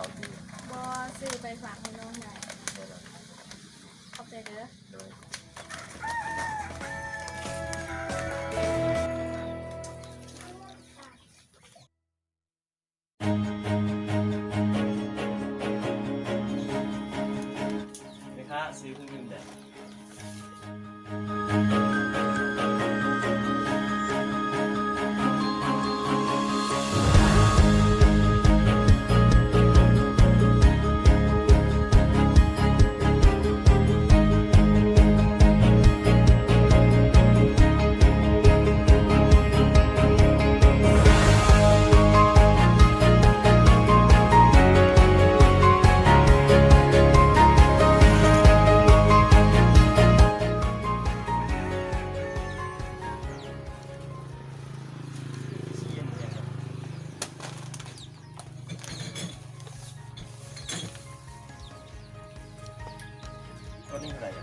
ບໍ່ ຊື້ໄປຝາກໃຫ້ນ້ອງໄດ້. ໂດຍ ຂອບໃຈເດີ. ໂດຍ. ແມ່ຄ້າຊື້ເຄື່ອງດື່ມແດ່. ຕົວນີ້ເທົ່າໃດ?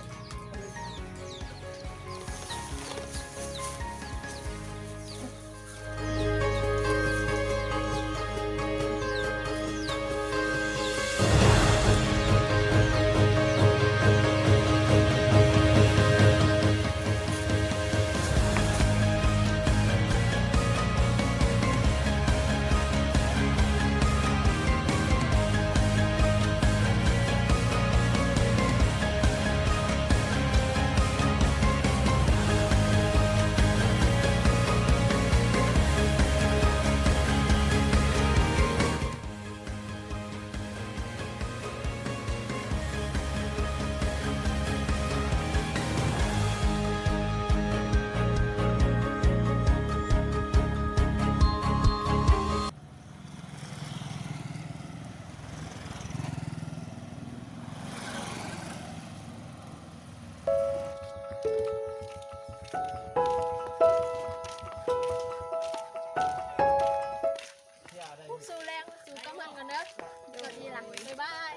ສູ້ແລງ ສູ້ກັບມັນກ່ອນເດີ. ສະຫວັດດີລະ ບາຍບາຍ.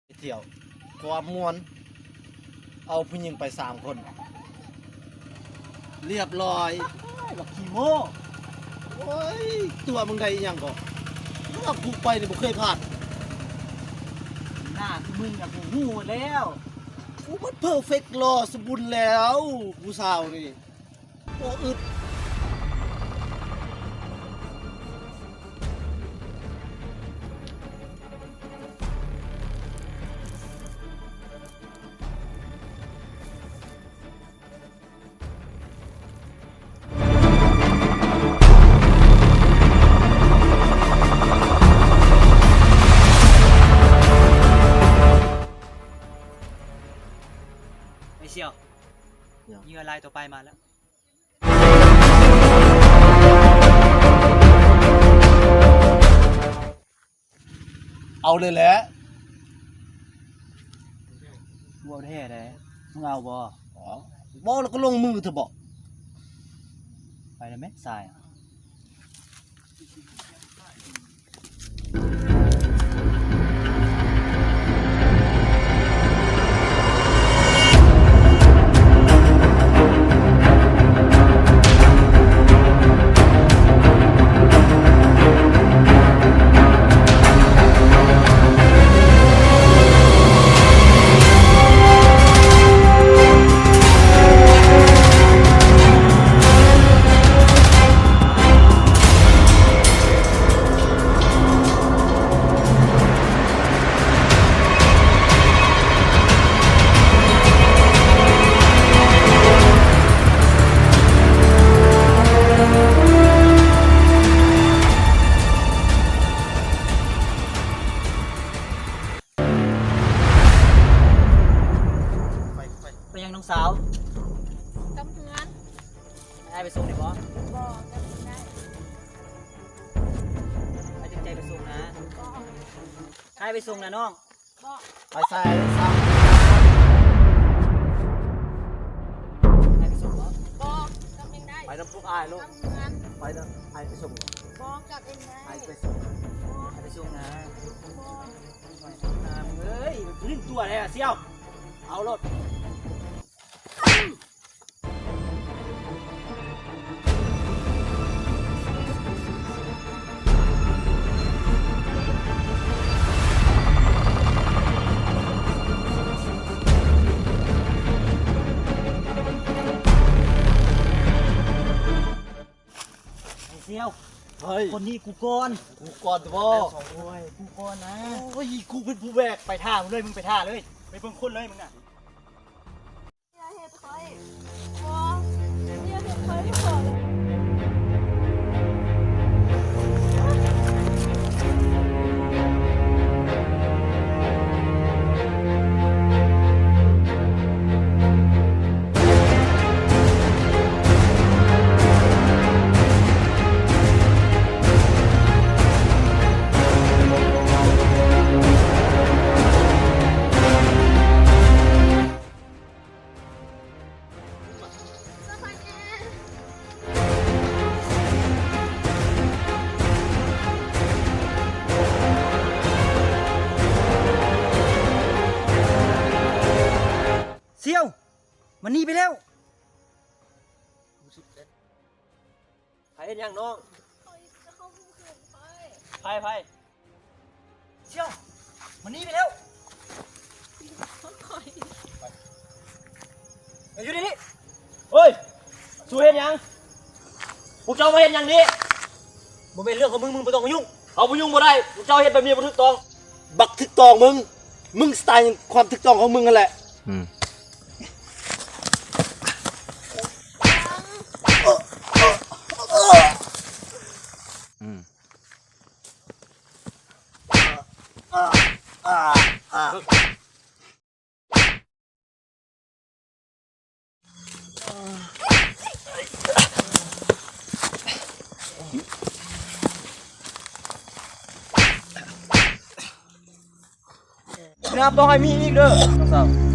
ໄປທ່ຽວຄວາມມ່ວນ ເອົາຜູ້ຍິງໄປສາມຄົນ ລຽບລ້ອຍ. ບັກຂີ້ໂມ້ ໂອ້ຍ ຕົວະມຶງໄດ້ອີ່ຫຍັງເກາະ? ວ່າກູໄປນີ້ບໍ່ເຄີຍພາດ. ໜ້າຄືມຶງນະ ກູຮູ້ແລ້ວ ກູມັນເພີເຟັກ ຫຼໍ່ ສົມບູນແລ້ວ ຜູ້ສາວນີ້. ບໍ່ອຶດ. ໄອ້ສ່ຽວ ຫຍັງ? ເຫຍື່ອລາຍຕໍ່ໄປມາແລ້ວ. ເອົາເລີຍແຫຼະ. ເວົ້າແທ້ໃດ ມຶງເອົາບໍ່? ອໍ ເວົ້າແລ້ວກໍລົງມືເຖາະເບາະ. ໄປໄດ້ແມະ ຊາຍ. ໂອ້ ສາວ ກັບເຮືອນ. ໃຫ້ອ້າຍໄປສົ່ງໄດ້ບໍ່? ບໍ່ ກັບເຮືອນໄດ້. ອ້າຍເຕັມໃຈໄປສົ່ງນະ. ບໍ່ ໃຫ້ໄປສົ່ງນະນ້ອງ. ບໍ່ ໄປໃສ? ໃຫ້ໄປສົ່ງບໍ່? ບໍ່ ກັບເອງໄດ້. ໄປນຳພວກອ້າຍໂລດ. ກັບເຮືອນ. ໄປນຳອ້າຍໄປສົ່ງ. ບໍ່ ກັບເອງໄດ້. ອ້າຍໄປສົ່ງ. ບໍ່ ອ້າຍໄປສົ່ງນະ. ບໍ່ ເອີຍ ມັນຕື່ນຕົວແທ້ສ່ຽວ. ເອົາໂລດ. ໄອ້ສ່ຽວ ເຮີ້ຍ ຄົນນີ້ກູກ່ອນ. ກູກ່ອນຕິບໍ? ໂອ້ຍ ກູກ່ອນນະ. ໂອ້ຍ ກູເປັນຜູ້ແບກ. ໄປຖ້າເລີຍ ມຶງໄປຖ້າເລີຍ ໄປເບິ່ງຄົນເລີຍມຶງນະ. ຢ່າເຮັດຂ້ອຍ ບໍ່ ຢ່າເຮັດຂ້ອຍ. ສ່ຽວ ມັນໜີໄປແລ້ວ. ໃຜເຮັດຫຍັງນ້ອງ? ໃຜ ໃຜ? ສ່ຽວ ມັນໜີໄປແລ້ວ. ຢູ່ນີ້. ເຮີ້ຍ ສູເຮັດຫຍັງ? ພວກເຈົ້າມາເຮັດຫຍັງນີ້? ບໍ່ແມ່ນເລື່ອງຂອງມຶງ ມຶງບໍ່ຕ້ອງມາຫຍຸ້ງ. ເຮົາບໍ່ຫຍຸ້ງບໍ່ໄດ້ ພວກເຈົ້າເຮັດແບບນີ້ບໍ່ຖືກຕ້ອງ. ບັກຖືກຕ້ອງມຶງ ມຶງສະໄຕລ໌ຄວາມຖືກຕ້ອງຂອງມຶງຫັ້ນແຫຼະ. ອືມ ອືມ. ນາ ບໍ່ໃຫ້ມີອີກເດີ.